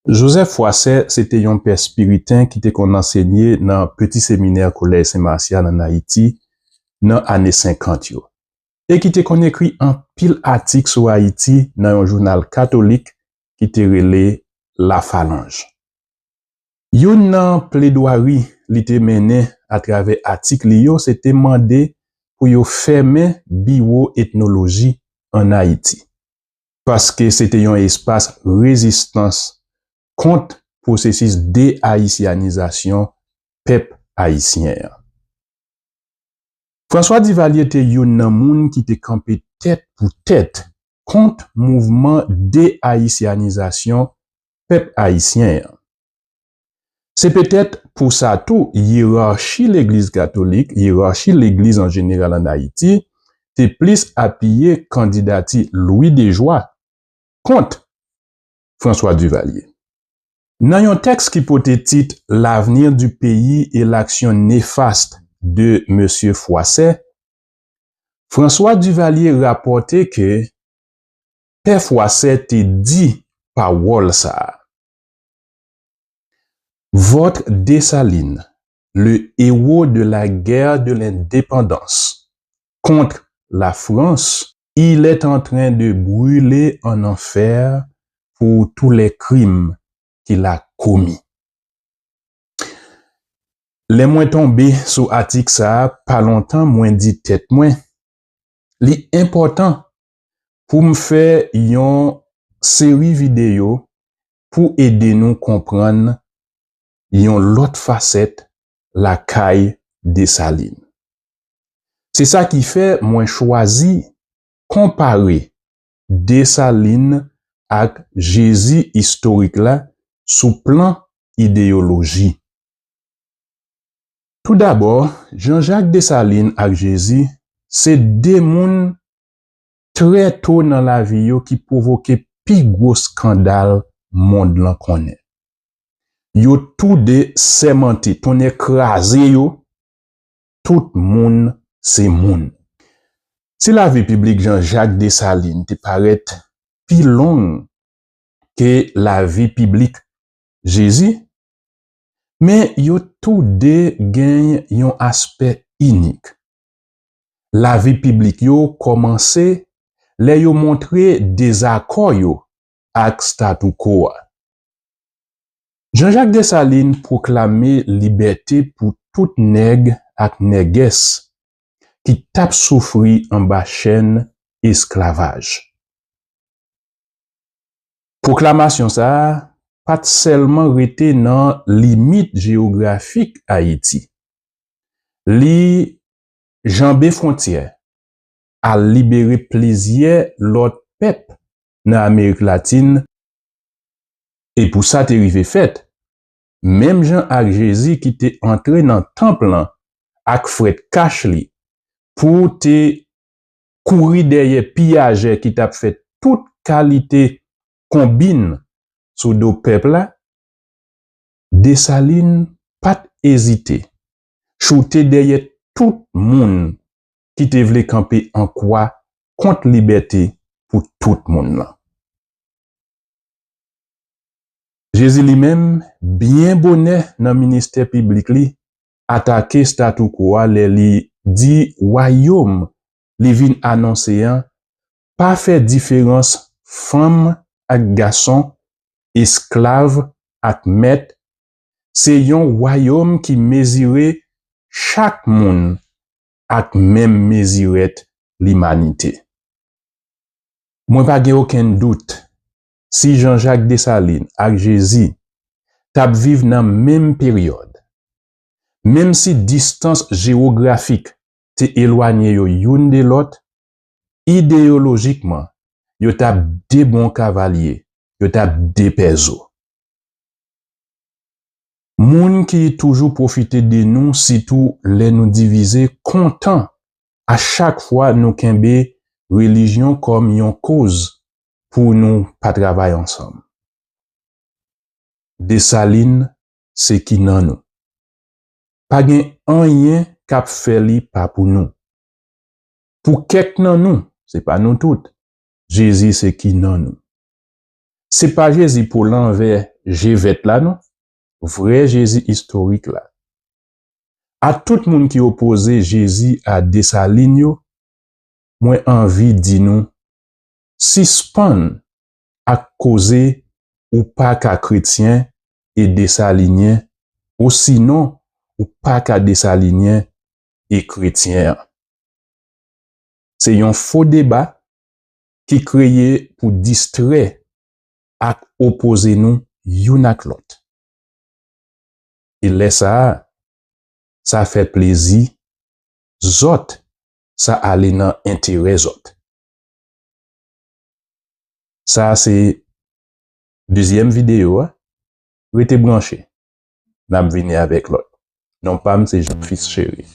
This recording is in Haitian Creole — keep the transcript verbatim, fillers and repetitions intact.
Joseph Froissart se te yon pè spiriten ki te konn ansenye nan Peti Seminè Kolèj Sen Masyal ann Ayiti nan ane senkant yo, e ki te konn ekri anpil atik sou Ayiti nan yon jounal katolik ki te rele La Phalange. Youn nan pledwari li te mennen atravè atik li yo se te mande pou yo fèmen biwo etnoloji ann Ayiti, paske se te yon espas rezistans kont pwosesis de-ayisyanizasyon pèp ayisyen an. François Duvalier te youn nan moun ki te kanpe tèt pou tèt kont mouvman de-ayisyanizasyon pèp ayisyen an. Se petèt pou sa tou, yerachi Legliz Katolik, yerachi Legliz an jeneral ann Ayiti, te plis apiye kandidati Louis Déjoie kont François Duvalier. Nan yon tèks ki pote tit L'avenir du pays et l'action néfaste de Monsieur Froissart, François Duvalier rapòte ke Pè Froissart te di pawòl sa a: Votre Dessalines, le héros de la guerre de l'indépendance contre la France, il est en train de brûler en enfer pour tous les crimes qu'il a commis. Lè mwen tonbe sou atik sa a, pa lontan mwen di tèt mwen, li enpòtan pou m fè yon seri videyo pou ede nou konprann yon lòt fasèt lakay Desalin. Se sa ki fè mwen chwazi konpare Desalin ak Jezi istorik la sou plan ideyoloji. Toudabò, Jean-Jacques Dessalines ak Jezi se de moun trè to nan lavi yo ki pwovoke pi gwo eskandal mond lan konnen. Yo toude sèmante, tonnè kraze yo, tout moun se moun. Si lavi piblik Jean-Jacques Dessalines te parèt pi long ke lavi piblik Jezi, men yo toude gen yon aspè inik. Lavi piblik yo kòmanse lè yo montre dezakò yo ak statu quo a. Jean-Jacques Dessalines pwoklame libète pou tout nèg ak nègès ki t ap soufri anba chèn esklavaj. Pwoklamasyon sa a pa t sèlman rete nan limit jewografik Ayiti. Li janbe fwontyè, al libere plizyè lòt pèp nan Amerik Latin, e pou sa te rive fèt, menm jan ak Jezi ki te antre nan tanp lan ak frèt kach li pou te kouri dèyè piyajè ki t ap fè tout kalite konbin sou do pèp la, Desalin pa t ezite choute dèyè tout moun ki te vle kanpe an kwa kont libète pou tout moun lan. Jezi li menm, byen bonè nan ministè piblik li, atake statu quo a lè li di wayòm li vin anonse an pa fè diferans fanm ak gason, esklav ak mèt, se yon wayòm ki mezire chak moun ak menm mezirèt limanite. Mwen pa gen okenn dout, si Jean-Jacques Dessalines ak Jezi t ap viv nan menm peryòd, menm si distans jewografik te elwanye yo youn de lòt, ideyolojikman, yo t ap de bon kavalye, yo t ap de pè zo. Moun ki toujou pwofite de nou, sitou lè nou divize, kontan a chak fwa nou kenbe relijyon kòm yon koz pou nou pa travay ansanm. Desalin se ki nan nou. Pa gen anyen k ap fè li pa pou nou. Pou kèk nan nou, se pa nou tout, Jezi se ki nan nou. Se pa Jezi po lanvè je vèt la non, vrè Jezi istorik la. A tout moun ki opoze Jezi a Desalin yo, mwen anvi di nou, sispann ak koze ou pa ka kretyen e desalinyen, osinon ou pa ka desalinyen e kretyen an. Se yon fo deba ki kreye pou distrè ak opoze nou youn ak lòt. E lè sa a, sa fè plezi zòt, sa ale nan enterè zòt. Sa a se dezyèm videyo a. Rete branche. N ap vini avèk lòt. Non pa m se Jean Fils Chéry.